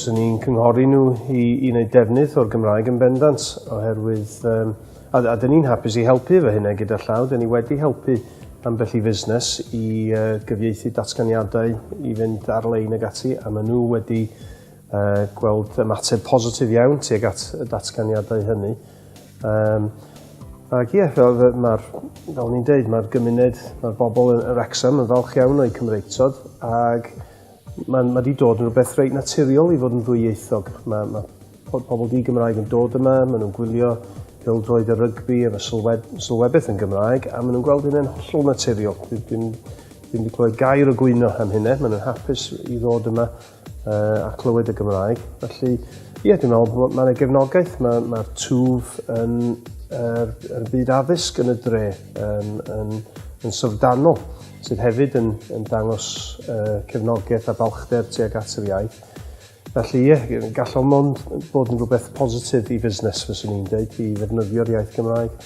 fyswn i'n cynghori nhw i, i wneud defnydd o'r Gymraeg yn bendant, oherwydd, um, a, a dyn ni'n hapus i helpu efo hynna gyda llaw, dyn ni wedi helpu ambell i fusnes i uh, gyfieithu datganiadau i fynd ar-lein ag ati, a maen nhw wedi uh, gweld ymateb positif iawn tuag at y datganiadau hynny. Um, ac ie, fel, mae'r, fel ni'n deud, mae'r gymuned, mae'r bobl yn Wrexham yn falch iawn o'i Cymreictod, ac mae'n ma wedi dod yn rhywbeth reit naturiol i fod yn ddwyieithog. Mae, mae pobl di-Gymraeg yn dod yma, maen nhw'n gwylio pêl-droed a rygbi efo sylweb, sylwebaeth yn Gymraeg, a maen nhw'n gweld hynny'n hollol naturiol. Dwi'n dwi, dwi wedi clywed gair o gwyno am hynny, maen nhw'n hapus i ddod yma a clywed y Gymraeg. Felly, ie, dwi'n meddwl bod mae yna gefnogaeth, mae'r ma twf yn yr, yr byd addysg yn y dre yn, yn, yn syfrdanol, sydd hefyd yn, yn dangos uh, cefnogaeth a balchder tuag at yr iaith. Felly ie, gall o mond bod yn rhywbeth positif i fusnes, fyswn i'n dweud, i ddefnyddio'r iaith Gymraeg.